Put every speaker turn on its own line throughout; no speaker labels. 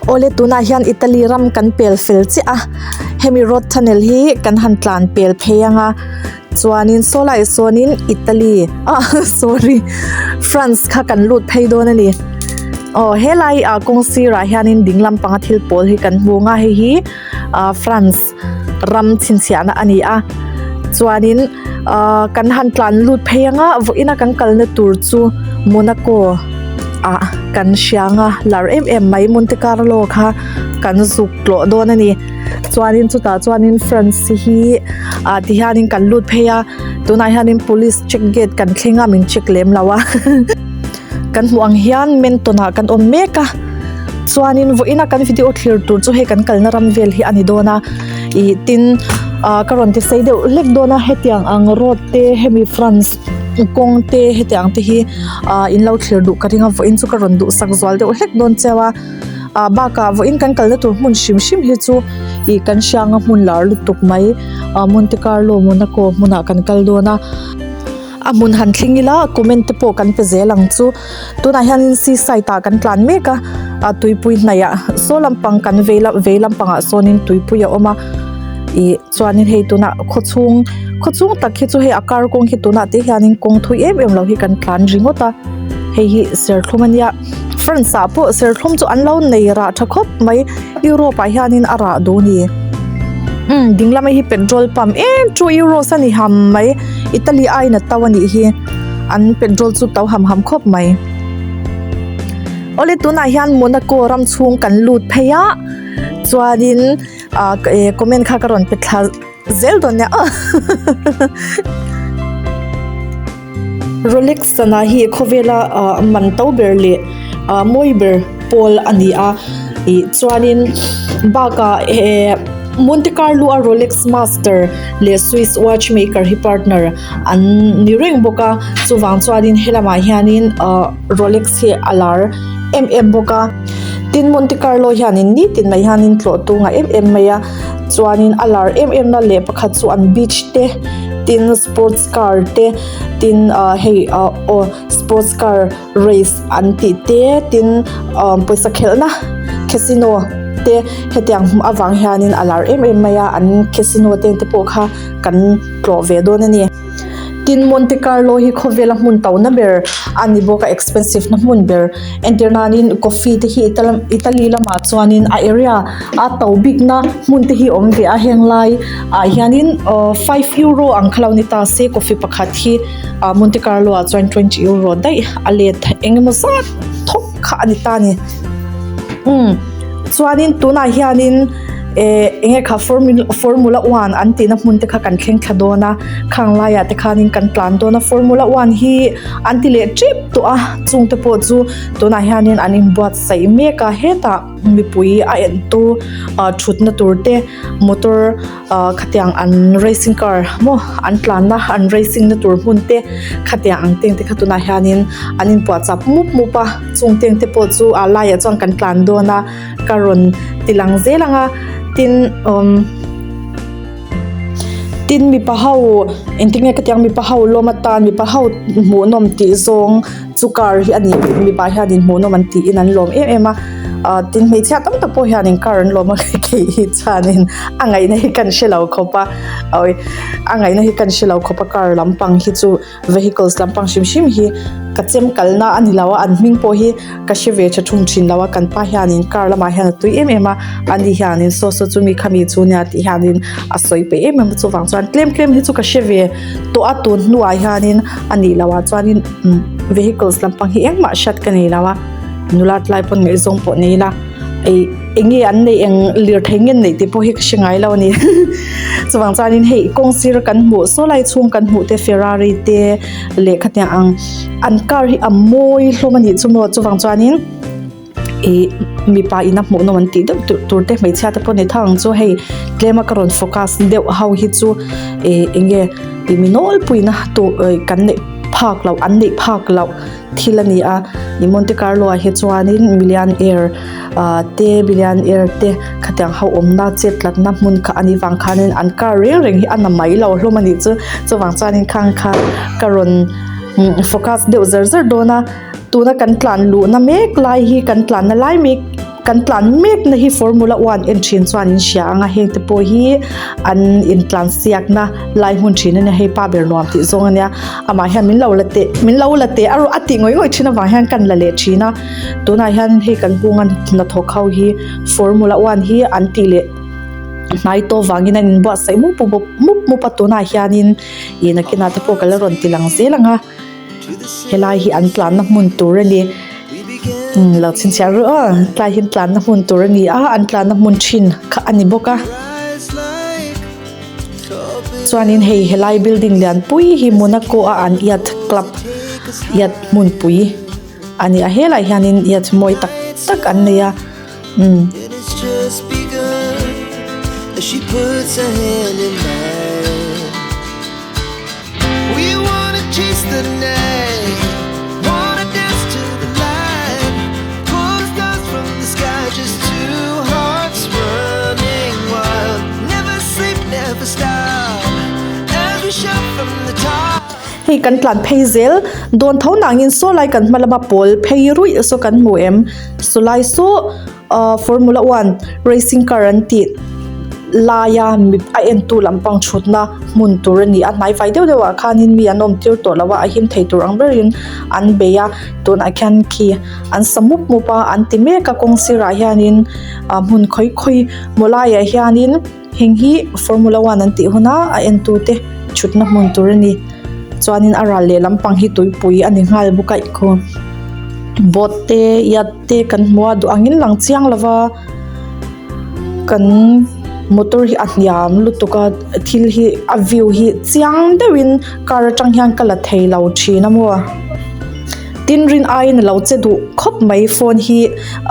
Awle tunah hian Italy ram kan pel fel chiah a hemi road tunnel hi kan han tlan pel phei ang a chuanin saw laiah sawnin Italy ah sorry France kha kan lut phei dawn a ni aw helai ah kawng sirah hianin ding lampanga thil pawl hi kan hmu ang a hei hi ah France ram chhinchhiahna a ni a chuanin ahh kan han tlan lut phei ang a vawiin a kan kalna tur chu Monaco ah kan hria ang a lar em em mai Monte Carlo kha kan zuk tlawh dawn a ni chuanin chutah chuanin France hi ah ti hianin kan lut phei a tunah hianin police check gate kan thleng a min check lem lo a. Kan hmuh ang hian Menton ah kan awm mek a chuanin vawiin a kan video thlir tur chu hei kan kalna ram vel hi a ni dawn a ih tin ah ka rawn ti sei deuh hlek dawn a hetiang ang road te hemi France kawng te hetiang te hi ah in lo thlir duh ka ring a vawiin chu ka rawn duhsak zual deuh hlek dawn cheu a ah bakah vawiin kan kalna tur hmun hrim hrim hi chu ih kan hrianga hmun lar lutuk mai ah Monte Carlo Monaco hmunah kan kal dawn a. A hmun han thleng ila comment te pawh kan pe zel ang chu tunah hianin sea side ah kan tlan mek a a tuipui hnaih ah saw lampang kan vei lam vei lampangah sawnin tuipui a awm a ih chuanin hei tunah khaw chhung khaw chhung tak hi chu hei a kar kawng hi tunah te hianin kawng thui em em lo hi kan tlan ringawt a hei hi serthlum ania France ah pawh serthlum chu an lo nei rah tha khawp mai Europe ah hianin a rah duh a ni umm ding lama hi petrol pump em chu euros a ni ham mai Italy aiin a to a nih hi an petrol chu to ham ham khawp mai awle tunah hian Monaco ram chhung kan lut phei a chuanin ah comment kha ka rawn pe thla zel dawn nia aw. Rolex sana hi khawvela ah man to ber leh ah mawi ber pawl a ni a ih chuanin bakah eh Monte Carlo a Rolex master leh Swiss watch maker hi partner an ni reng bawk a chuvang chuanin helamah hianin ah Rolex hi a lar em em bawk a tin Monte Carlo hianin nitin mai hianin tlawh tung a em em mai a chuanin a lar em em na leh pakhat chu an beach te tin sports car te tin ah hei ah aw sports car race an tih te tin ah pawisa khelhna casino te hetiang avang hianin a lar em em mai a an casino te te pawh kha kan tlawh ve dawn a ni. Tin Monte Carlo hi khawvela hmun tona ber a ni bawk a expensive na hmun ber entir nanin coffee te hi Italy lamah chuanin a area a to bikna hmun te hi a awm ve a heng lai ah hianin aw five euro ang kha lo ni ta se coffee pakhat hi ah Monte Carlo ah chuan twenty euro daih a let eng emaw zat thawk kha a ni ta a ni umm chuanin tunah hianin eh eng nge kha formula one an tihna hmun te kha kan thleng thla dawn a khang laiah te khanin kan tlan dawn a formula one hi an ti leh tep tawh a chung te pawh chu tunah hianin an inbuatsaih mek a hetah mipui a en tu ah thutna tur te motor ah khatiang an racing car maw an tlanna an racing na tur hmun te khatiang ang teng te kha tunah hianin an inpuahchah mup mup a chung teng te pawh chu a laiah chuan kan tlan dawn a ka rawn ti lang zel ang a tin umm tin mipa ho engtin nge ka tih ang mipa ho lawm atan mipa ho hmuhnawm tih zawng chu car hi a ni mipa hianin hmuhnawm an tiin an lawm em em a ah tin hmeichhia tam tak pawh hianin car an lawm a kei hi chuanin a ngaihna hi kan hre lo khawp a awi a ngaihna hi kan hre lo khawp a car lampang hi chu vehicles lampang hrim hrim hi ka chem kalna a ni lo a an hming pawh hi ka hre ve tha thum thin lo a kan pa hianin car lamah hian a tui em em a ani hianin saw saw chu mi khami chu nia tih hianin a sawi peih em em a chuvang chuan tlem tlem hi chu ka hre ve tawh a tun hnuah hianin a nih loh ah chuanin vehicles lampang hi engmah hriat ka nei lo a nula tlai pawn ngaihzawng pawh nei ila ih eng nge an neih eng lirthei nge an neih tih pawh hi ka hre ngai lo a ni chuvang chuanin hei kawng sir kan hmuh saw lai chhung kan hmuh te ferrari te leh khatiang ang an car hi a mawi hlawm a nih chu maw chuvang chuanin ih mipa in a hmuh nawm an tih deuh tur tur te hmeichhia te pawh ni thang ang chu hei tlem a ka rawn focus deuh ho hi chu ih eng nge tih mi nawlpuina tur kan neih phak loh an neih phak loh. Thil a ni a ih Monte Carlo ah hi chuanin millionaire ah te billionaire te khatiang ho awmna chet tlatna hmun kha a nih vang khanin an car reng reng hi a na mai lo hlawm a nih chu chuvang chuanin khang kha ka rawn focus deuh zar zar dawn a tuna kan tlan luhna mek lai hi kan tlanna lai mek. Kan tlan mek na hi formula one en thin chuan in hria ang a heng te pawh hi an intlan siak na lai hmun thin a nia hei pa ber nuam tih zawng a nia amah hian min lo la teh min lo la teh a a tih ngawih ngawih thin avang hian kan la leh thin a tunah hian hei kan hunga hnathawk ho hi formula one hi an tih leh hnai tawh vangin an inbuatsaih mup mup mup mup a tunah hianin ih nakinah te pawh ka la rawn ti lang zel ang a. Helai hi an tlanna hmun tur a ni umm lo chhinchhiah ru aw tlai hi an tlanna hmun tur a ni a an tlanna hmun thin kha a ni bawk a chuanin hei helai building lian pui hi Monaco a an yacht club yacht hmunpui a ni a helaiah hianin yacht mawi tak tak an nei a umm. Hei kan tlan phei zel dawn tho nangin saw lai kan hma lama pawl phei ruih saw kan hmu em saw lai saw ahh formula one racing car an tih laia mi a entu lampang thutna hmun tur a ni a hnai fai deuh deuh ah khanin mi an awm tir tawh lo a a him thei tur ang berin an bei a tunah khian khi an sa mup mup a an ti mek a kawng sirah hianin ah hmun khawi khawi maw laiah hianin heng hi formula one an tih huna a entu te thutna hmun tur a ni chuanin a ral leh lampang hi tuipui a ni nghal bawk a ikhaw boat te yacht te kan hmu a duh angin lang chiang lo va kan motor hi a hniam lutuk a thil hi a view hi chiang deuhin car atang hian ka la thei lo thin a maw tin rin aiin a lo che duh khawp mai phone hi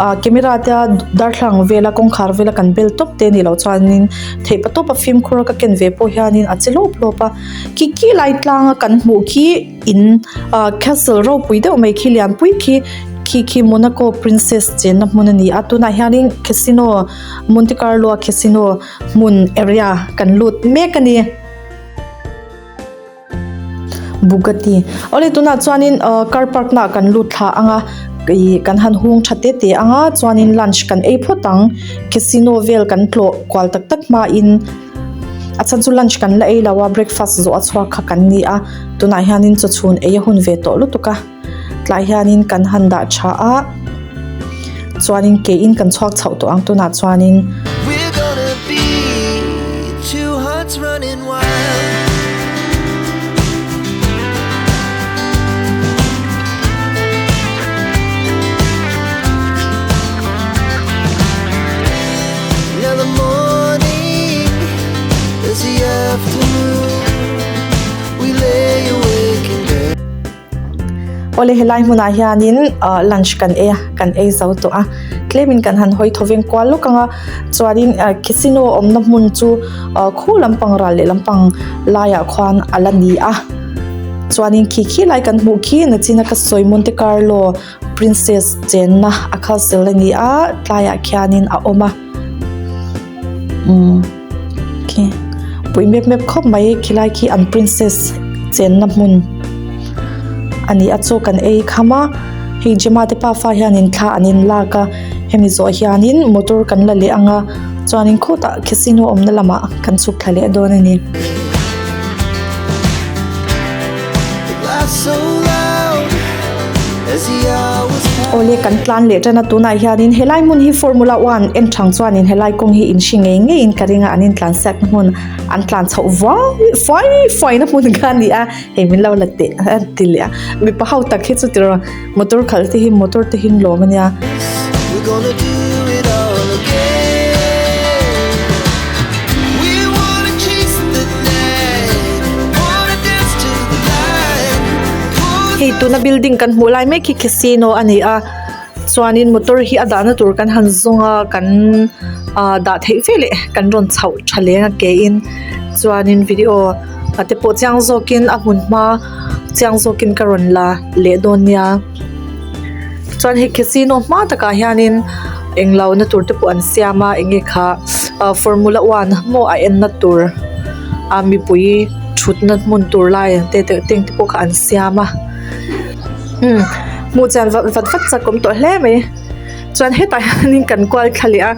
ah camera te a darthlalang vela kawngkhar vela kan bel tawp te anih loh chuanin theih pa tawp a fimkhur a ka ken ve pawh hianin a che lawp lawp a khi khi lai tlang a kan hmuh khi. In ah castle ropui deuh mai khi lianpui khi khi khi Monaco princess chenna hmun a ni a tunah hianin casino Monte Carlo a casino hmun area kan lut mek a ni. Bugatti awle tunah chuanin ah car park na ah kan lut thla ang a ih kan han hung tha te te ang a chuanin lunch kan ei phawt ang casino vel kan tlawh kual tak tak hmain. A chhan chu lunch kan la ei lo a breakfast zawh a chhuak kha kan ni a tunah hianin chaw chhun ei a hun ve tawh lutuk a tlai hianin kan han dah tha a chuanin ke in kan chhuak chhoh tawh ang tunah chuanin. Awle helai hmunah hianin ah lunch kan ei a kan ei zo tawh a tlemin kan han hawi thaw veng kual lawk ang a chuanin ah casino awmna hmun chu ah khu lampang ral leh lampang laiah khuan a la ni a chuanin khi khi lai kan hmuh khi nachina ka sawi Monte Carlo princess chenna a castle a ni a tlaiah khianin a awm a. Umm khi pui mep mep khawp mai khilai khi an princess chenna hmun a ni a chaw kan ei kham a hei Gemma te pafa hianin thla an in lak a hemi zawh hianin motor kan la leh ang a chuanin khawtah casino awmna lamah kan chhuk thla leh dawn a ni. Awle kan tlan leh tan a tunah hianin helai hmun hi formula one en thang chuanin helai kawng hi in hri ngei ngeiin ka ring a an intlan siak na hmun an tlan chhoh vuai fuai fuai na hmun kha a ni a hei min lo la teh a ti leh a mipa ho tak hi chu tiraw motor khalh te hi motor te hi an lawm a nia. Hei tuna building kan hmuh lai mek hi casino a ni a chuanin motor hi a dahna tur kan han zawng a kan ah dah theih veleh kan rawn chhoh tha leng a ke in chuanin video a te pawh chiang zawkin a hmun hma chiang zawkin ka rawn la leh dawn nia chuan hei casino hma takah hianin englo na tur te pawh an siam a enge kha ah formula one maw a en na tur a mipui thutna hmun tur lai ang te te teng te pawh kha an siam a umm hmuh chian vat vat vat chak awm tawh hle mai. Chuan hetah hianin kan kual thla leh a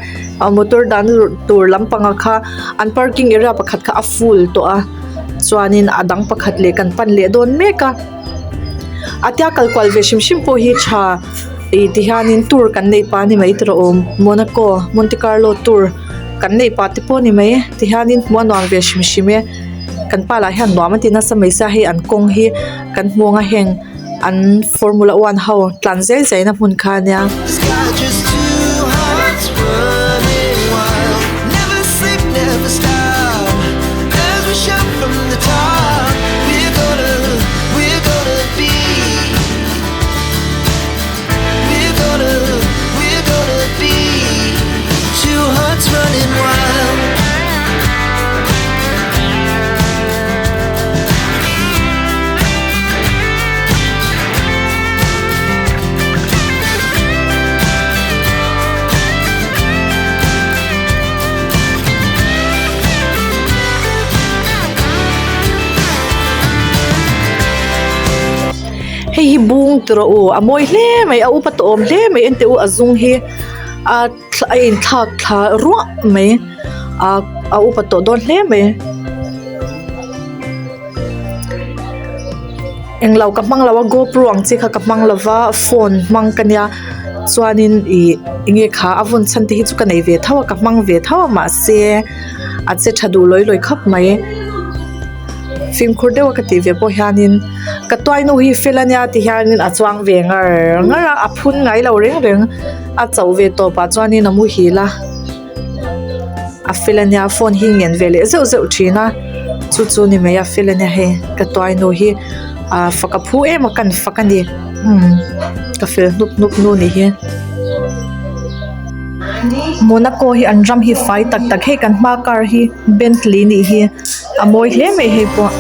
ah motor dahna tur lampang ah kha an parking area pakhat kha a full tawh a chuanin a dang pakhat leh kan pan leh dawn mek a a tia kal kual ve hrim hrim pawh hi tha ih ti hianin tour kan neih pah a ni mai tawh awm Monaco Monte Carlo tour kan neih pah te pawh a ni mai ti hianin hmuh a nuam ve hrim hrim e kan pa lah hian nuam a ti nasa mai sia hei an kawng hi kan hmu ang a heng an formula one ho tlan zai zai na hmun kha ania. Hei hi bung ti rawh u a mawi hle mai a upa tawh awm hle mai enteh u a zung hi a a inthlak thla ruah mai a a upa tawh dawn hle mai. Englo ka hmang lo a gopro ang chi kha ka hmang lo va phone hmang ka nia chuanin ih enge kha a vawn chhan te hi chu ka nei ve tho a ka hmang ve tho a mahse a che tha duh lawi lawi khawp mai. Fimkhur deuh a ka tih ve pawh hianin ka tuainu hi fel ania ti hianin a chuang ve ngar ngar a a phun ngai lo reng reng a chauh ve tawp ah chuanin a muhil a a fel ania phone hi ngen ve leh zeuh zeuh thin a chu chu ni mai a fel ania hei ka tuainu hi ah fak a phu em a kan fak a ni umm ka fel hnup hnup nu nih hi. Monaco hi an ram hi fai tak tak hei kan hma car hi Bentley nih hi a mawi hle mai hei pawh.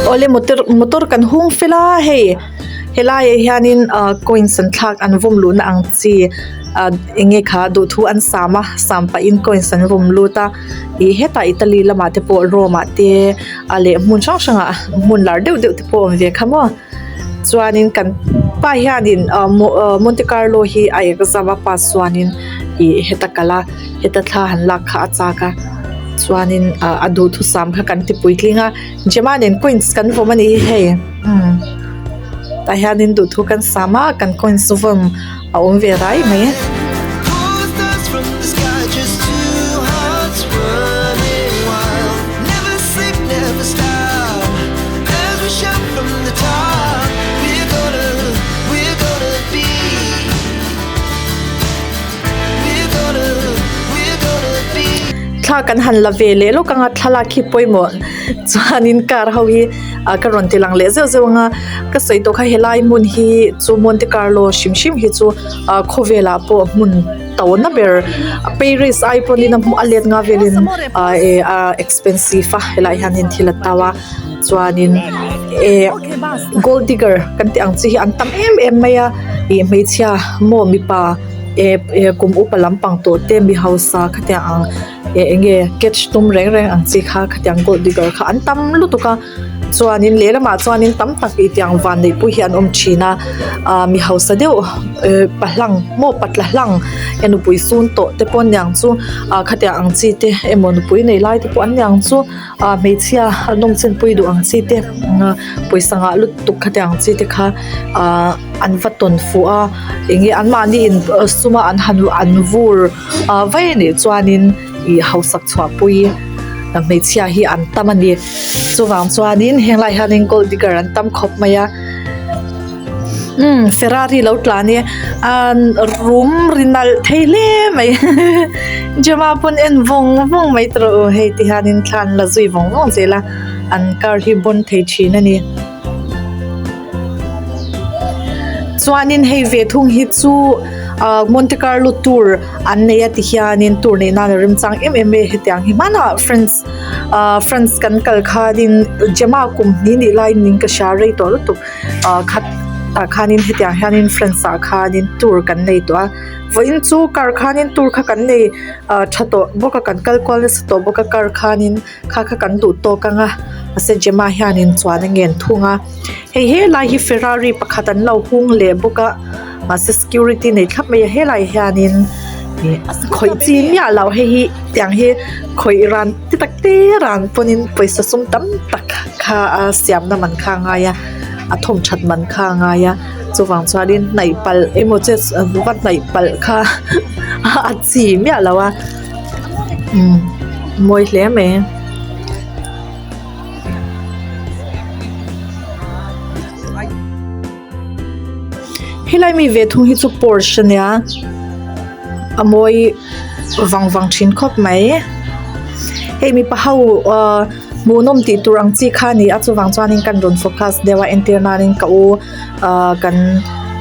Awle motor motor kan hung fel a hei helaiah hianin ah coins an thlak an vawm luhna ang chi. ah eng nge kha duhthu an sam a sam pahin coins an vawm lut a ih hetah Italy lamah te pawh Rome ah te a leh hmun hrang hrangah hmun lar deuh deuh te pawh a awm ve kha maw chuanin kan pa hianin ah Monte Carlo hi a exam a pass chuanin ih heta kal a heta thla han lak kha a chak a chuanin ah a duhthusam kha kan ti puitling a Gemma nen coins kan vawm a nih hi hei umm tah hianin duhthu kan sam a kan coins vawm. A awm ve rai mai. Thla kan han la ve leh lawk anga thlalak hi pawimawh chuanin car ho hi ah ka rawn ti lang leh zeuh zeuh anga ka sawi tawh kha helai hmun hi chu Monte Carlo hrim hrim hi chu ah khawvelah pawh hmun to na ber Paris ai pawhin a hmuh a let nga velin ah eh a expensive a helaiah hianin thil a to a chuanin eh gold digger kan tih ang chi hi an tam em em mai a ih hmeichhia maw mipa eh eh kum upa lampang tawh te mi hausa khatiang ang. eh eng nge catch tum reng reng ang chi kha khatiang gold digger kha an tam lutuk a chuanin lehlamah chuanin tam tak ih tiang van neih pawh hi an awm thin a ah mi hausa deuh eh pa hlang maw patla hlang e nupui sun tawh te pawh aniang chu ah khatiang ang chi te emaw nupui nei lai te pawh an niang chu ah hmeichhia an nawm chen pui duh ang chi te pawisa ngah lutuk khatiang ang chi te kha ah an va tawn fuh a eng nge anmahni in suma an han an vur. Ah vai anih chuanin ih hausak chhuahpui hmeichhia hi an tam a ni chuvang chuanin heng lai hianin gold digger an tam khawp mai a umm ferrari lo tlan hi ahh rum ri nalh thei hle mai Gemma pawn en vawng vawng mai tawh rawh u hei ti hianin thla an la zui vawng vawng zel a an car hi bawn thei thin a ni. Chuanin hei ve thung hi chu ah Monte Carlo tour an nei a ti hianin tour neih nan a remchang em em mai a hetiang hi hmanah friends ah friends kan kal khanin Gemma kum hnih nih laiin ka hria rei tawh lutuk ah khat. Tah khanin hetiang hianin France ah khanin tour kan nei tawh a vawiin chu car khanin tour kha kan nei ah tha tawh bawk a kan kal kual nasa tawh bawk a car khanin kha kha kan duh tawk ang a mahse Gemma hianin chuan a ngen thung a hei helai hi Ferrari pakhat an lo hung leh bawk a mahse security nei thlap mai a helai hianin ih khawih chi miah loh hei hi tiang hi khawih ran te tak te ran pawnin pawisa sum tam tak kha a siamna man kha a ngai a a thawm that man kha a ngai a chuvang chuanin hnaih palh emaw che va hnaih palh kha a chi miah lo a umm mawi hle mai. Helai mi ve thung hi chu Porsche a nia a mawi vang vang thin khawp mai hei mipa ho ahh hmuhnawm tih tur ang chi kha a ni a chuvang chuanin kan rawn focus deuh a entir nanin ka u ahh kan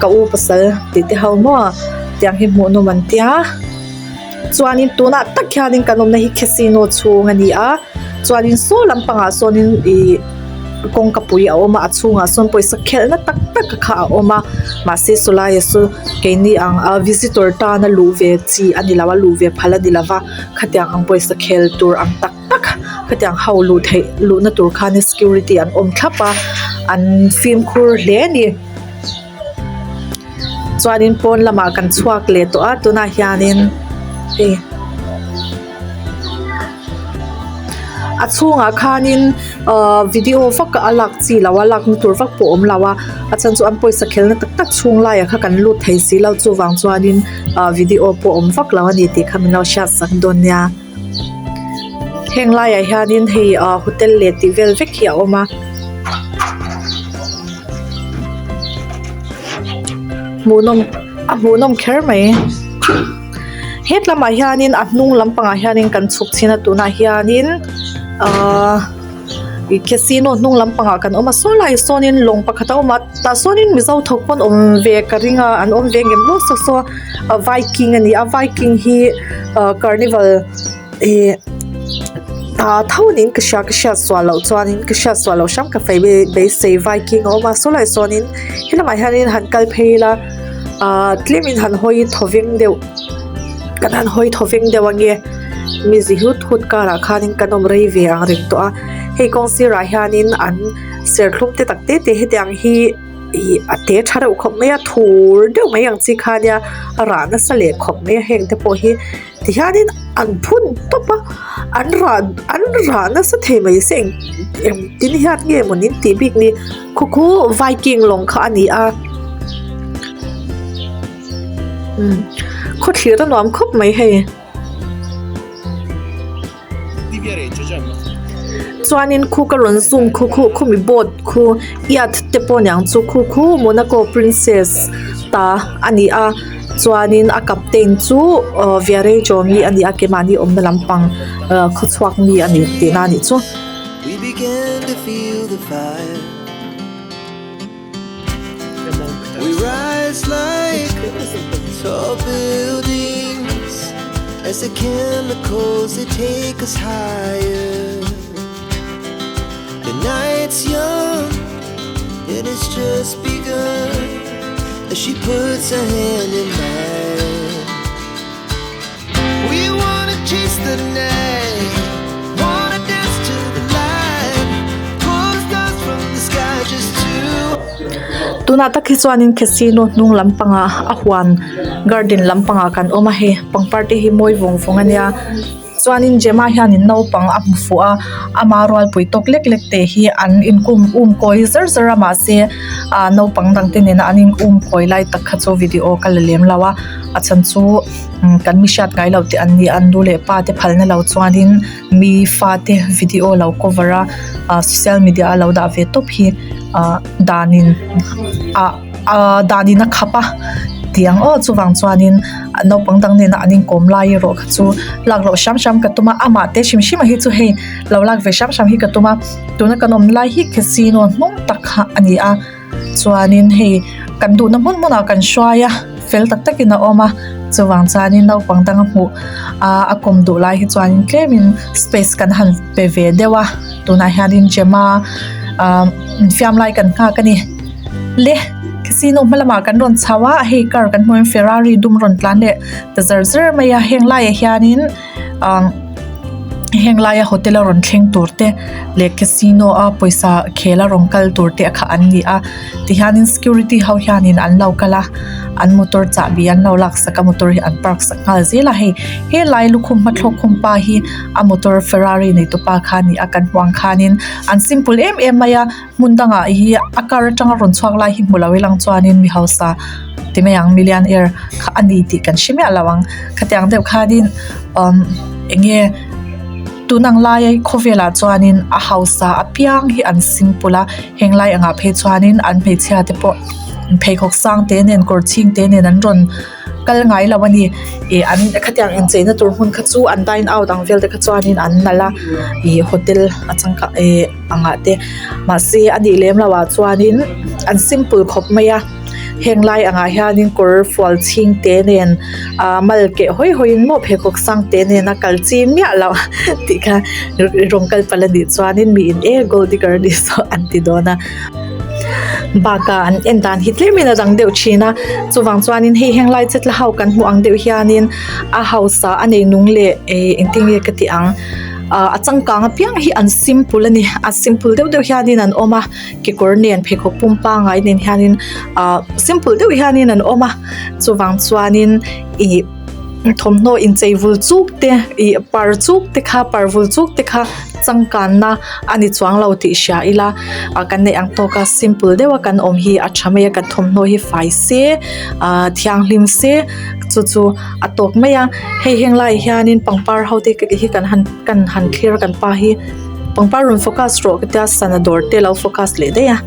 ka u pasal tih te ho maw tiang hi hmuhnawm an tia chuanin tunah tak hianin kan awmna hi casino chhung a ni a chuanin saw lampangah sawnin ihh kawngka pui a awm a a chhungah sawn pawisa khelhna tak tak kha a awm a mahse sawlai ah saw keini ang a visitor tana luh ve chi a ni lo a luh ve phal a ni lo va khatiang ang pawisa khel tur ang tak tak khatiang ho luh theih luhna tur khan security an awm thlap a an fimkhur hle a ni. Chuanin pawn lamah kan chhuak leh tawh a tunah hianin hei a chhungah khanin ahh video vak a lak chi loh a lakna tur vak pawh a awm lo a a chhan chu an pawisa khelna tak tak chhung laiah kha kan lut thei si lo chuvang chuanin ahh video pawh a awm vak lo a ni tih kha min lo hriat sak dawn nia heng laiah hianin hei ahh hotel leh tih vel vek hi a awm a. Hmuhnawm a hmuhnawm kher mai het lamah hianin a hnung lampangah hianin kan chhuk chhin a tunah hianin ahh ih casino hnung lampangah kan awm a saw laiah sawnin lawng pakhat a awm a tah sawnin mizo thawk pawn awm ve ka ring a an awm ve ngem maw saw saw a viking a ni a viking hi ah carnival Ih ah tho niin ka hria ka hriat sual loh chuanin ka hriat sual loh hram ka fei beisei viking a awm a sawlaiah sawnin helamah hianin han kal phei ila ah tlemin han hawi thawveng deuh kan han hawi thawveng deuh ange mi zi hut hut karah khanin kan awm rei ve ang reng tawh a hei kawng sirah hianin an serthlum te tak te te hetiang hi ih a te tha reuh khawp mai a thur deuh mai ang chi kha nia a rah nasa leh khawp mai a heng te pawh hi. Tihianin an phun tawp a an rah an rah nasa thei mai se eng engtin hian nge maw nin tih bik ni khu khu viking lawng kha a ni a umm khawthlir a nuam khawp mai hei. Chuanin khu ka rawn zoom khu khu khumi boat khu yacht te pawh niang chu khu khu Monaco princess ta a ni a chuanin a captain chu ahh Viareggio mi a ni a keimahni awmna lampang ahh khawchhuak mi a ni tihna a nih chu.
We rise like tall buildings as the chemicals they take us higher. The night's young and it's just begun as she puts her hand in mine. We wanna chase the night, wanna dance to the light, pull the stars from the sky just to.
Tunah tak hi chuanin casino hnung lampangah a huan garden lampangah kan awm a hei pangpar te hi mawi vawng vawng a nia chuanin Gemma hianin naupang a hmu fuh a ama rualpui tawk lek lek te hi an inkum um kawi zar zar a mahse ah naupang dang te nena an in um kawi lai tak kha chu video ka la lem lo a a chhan chu. Kan mi hriat ngai loh te an ni a an nu leh pa te phalna lo chuanin mi fate video lo cover a ah social media a lo dah ve tawp hi ah danin ah ah danin a khap a tiang aw chuvang chuanin naupang dang nena an inkawm lai erawh kha chu lak loh hram hram ka tum a amah te hrim hrim ah hi chu hei lo lak ve hram hram hi ka tum a tuna kan awm lai hi casino hnung tak kha a ni a. Chuanin hei kan duhna hmun hmunah kan hruai a fel tak takin a awm a chuvang chuanin naupang dang a hmuh ah a kawm duh lai hi chuanin tlemin space kan han pe ve deuh a tunah hianin Gemma ah infiam lai kan nghak a ni le. Casino hma lamah kan rawn chho a hei car kan hmuh in Ferrari dum rawn tlan leh ta zar zar mai a heng laiah hianin ah heng laia hotel a rawn thleng tur te leh casino a pawisa khel a rawn kal tur te kha an ni a tihianin security ho hianin an lo kal a an motor chahbi an lo lak sak a motor hi an park sak nghal zel a hei helai lukhum hmathlawk khum pa hi a motor Ferrari nei tupa kha a ni a kan hmuh ang khanin an simple em em mai a. Hmun dangah hi a car atanga rawn chhuak lai hi hmu lo ilang chuanin mi hausa ti mai ang millionaire kha a ni tih kan hre miah lo ang khatiang deuh khanin umm eng nge tun ang laia khawvelah chuanin a hausa apiang hi an simple a heng lai angah phei chuanin an hmeichhia te pawh pheikhawk sang te nen kawr chhing te nen an rawn kal ngai lo a ni ih an khatiang incheina tur hmun kha chu an dine out ang vel te kha chuanin an nalh a ih hotel a changkang ih angah te mahse a nih lem loh ah chuanin an simple khawp mai a heng lai angah hianin kawr fual chhing te nen ah mal keh hawi hawi in maw pheikhawk sang te nen a kal chi miah loh tih kha rawng kal palh a nih chuanin mi in e gold digger a nih saw an ti dawn a. Bakah an en dan hi tlemin a dang deuh thin a chuvang chuanin hei heng lai chetla ho kan hmuh ang deuh hianin a hausa a nei nung leh eh engtin nge ka tih ang ah a changkang apiang hi an simple a ni a simple deuh deuh hianin an awm a kekawr nen pheikhawk pum pangai nen hianin ah simple deuh hianin an awm a chuvang chuanin ih thawmhnaw inchei vul chuk te ih par chuk te kha par vul chuk te kha changkanna a ni chuang lo tih hria ila ah kan neih ang tawk a simple deuh a kan awm hi a tha mai a kan thawmhnaw hi fai se ah thianghlim se chu chu a tawk mai a hei heng laiah hianin pangpar ho te hi kan han kan han thlir a kan pa hi pangpar rawn focus rawh ka tia sana dawr te a lo focus leh daih a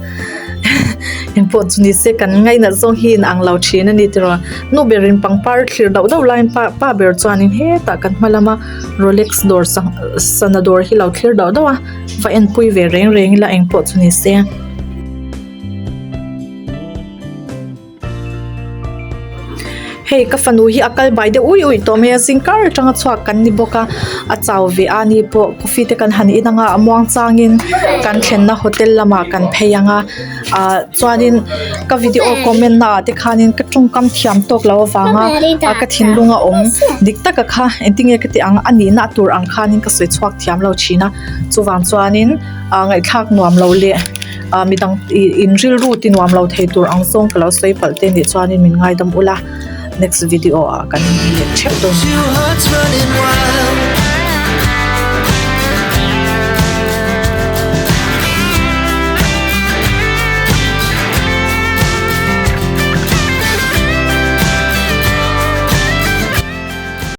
engpawh chu ni se kan ngainat zawng hi inang lo thin a ni tiraw nu berin pangpar thlir dauh dauh laiin pa pa ber chuanin hetah kan hma lama rolex dawr sana dawr hi lo thlir dauh dauh a va enpui ve reng reng ila engpawh chu ni se. Hei ka fanu hi a kal bai deuh uih uih tawh mai a zing kar atanga chhuak kan ni bawk a a chau ve a ni pawh coffee te kan han in anga a muang changin kan thlenna hotel lamah kan phei ang a ah chuanin ka video comment na ah te khanin ka tawngkam thiam tawk loh avanga a ka thinlung a awm dik taka kha engtin nge ka tih ang a nihna tur ang khanin ka sawi chhuak thiam lo thin a chuvang chuanin ah ngaihthlak nuam lo leh. ah midang ih in rilru ti nuam lo thei tur ang zawng ka lo sawi palh te nih chuanin min ngaidam ula next video ah kan inhmu leh theuh dawn nia.